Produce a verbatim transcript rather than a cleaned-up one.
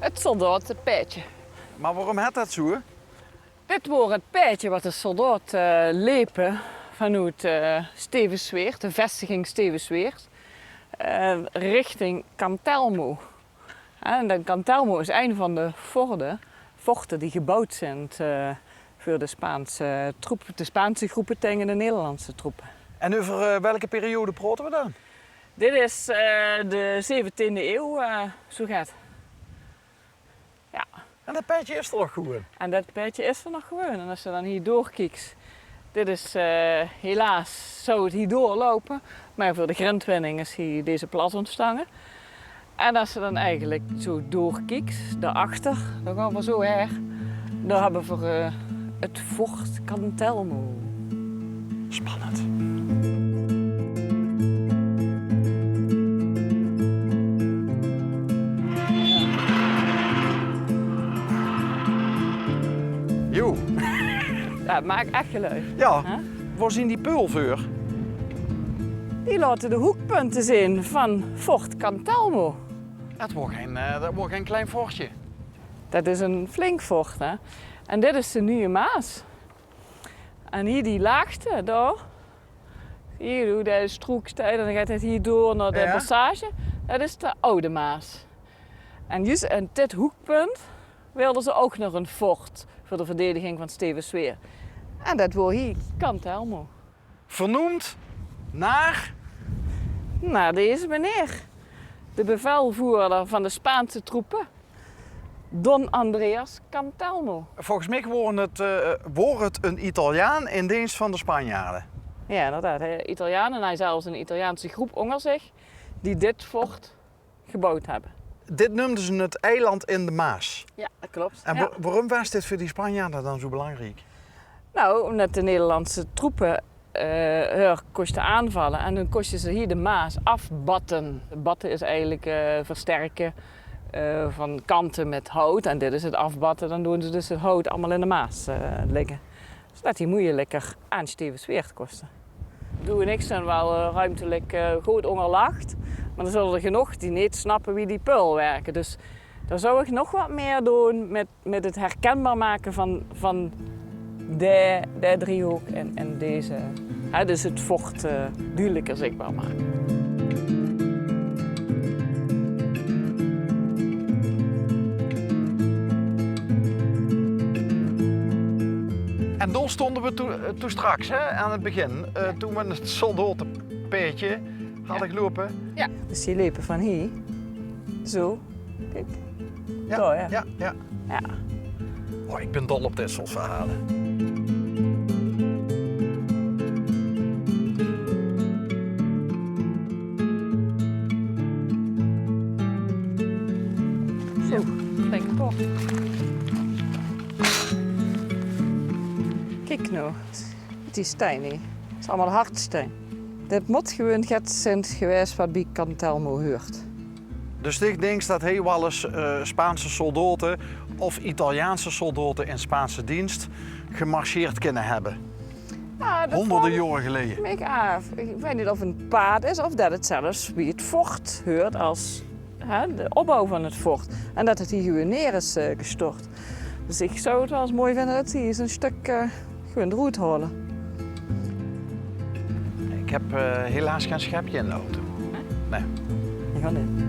't Soldaotepaedje. Mer waorom hèt det zoe? Dit woor 't paedje wat de soldaote, eh, lepe vanoet, eh, Stevensweert, de vestiging Stevensweert, eh, richting Cantelmo. En de Cantelmo is ein van de forde, forte die geboewd zint, eh, veur de Spaanse troepe, de Spaanse groepe taenge de Nederlandse troepe. En euver, eh, welke periode praote we dan? Dit is, eh, de zeventiende eeuw, eh, zoe get. Jao. En det paedje is d'r nog gewoen? En det paedje is d'r nog gewoen. En es se dan hie doorkieks, dit is, eh, helaas, zou 't hie doorloupe, mer veur de grintwinning is hie deze plas óntstange. En es se dan eigelik zoe doorkieks, daoachter, dan gaon v'r zoe haer, dao höbbe v'r, eh, 't Fort Cantelmo. Spannend. Joe. Jao, 't maak ech geluid. Jao. Hè? Wao zien die peul veur? Die laote de hoekpunte zeen van Fort Cantelmo. Det woor gein, eh, det woor gein klein fortje. Det is ein flink fort, hè. En dit is de Nuuje Maas. En hie die laagte, dao. Hie, doe, de strook steit, dan geit 't hie door nao de passage. Det is de Oude Maas. En juus in dit hoekpunt wilde ze ouch nog ein fort veur de verdediging van Stevensweert. En det woor hie Cantelmo. Vernoemd naar? Naar deze meneer. De bevelvoerder van de Spaanse troepe. Don Andreas Cantelmo. Volges mich woor 't, eh, woor 't ein Italiaan in deens van de Spanjaarde. Jao, inderdaad. Hè, Italiaan en hae zelfs ein Italiaanse groep ónger zich die dit fort geboewd höbbe. Dit neumde ze 't eiland in de Maas. Jao, det klop. En wa-, waorum waas dit veur die Spanjaarde dan zoe belangriek? Nou, ómdet de Nederlandse troepe eh, häör kóste aanvalle. En dan kóste ze hie de Maas afbatte. Batte is eigelik, eh, versterke, eh, van kante mit hout. En dit is 't afbatte. Dan doon ze dus 't hout allemaol in de Maas, eh, ligke. Zoedet die moeieliker aan Stevensweert kóste. Doe en ich zeen waal, eh, ruimtelik, eh, good óngerlag. Mer d'r zulle d'r genóg die neet snappe wie die peul wirke. Dus dao zou ich nog get mieë doon mit mit 't herkenbaar make van, van de, de driehook en, en deze. Hè, dus 't fort, eh, duudeliker zichtbaar make. En dao stónge we toe, eh, toe straks, hè, aan 't begin. Eh, toen we 't soldaotepaedje hadde geloupe. Jao. Dus die lepe van hie. Zo. Kiek. Jao, jao. Jao. Oh, ich bin dol op dit soort verhaole. Zo, flink toch. Kiek noe. Die stein hie. 't Is allemaol hardstein. Dit mót gewoon get zeen gewaes wat bie Cantelmo huurt. Dus dich dinks det hie waal ins, eh, Spaanse soldaote of Italiaanse soldaote in Spaanse deens gemarcheerd kinne höbbe? Jao, det vraog ich mich aaf. Ich weit neet of 't ein paad is of det 't zelfs bie 't fort huurt es hè, de opbouw van 't fort. En det 't hie gewoon neer is, eh, gestort. Dus ich zou 't waal ins mooi vinje det ze hie ins ein stök, eh, gewoon d'roet haole. Ich höb, eh, helaas gein schepke in de auto. Nae? Nae. Ich ouch neet.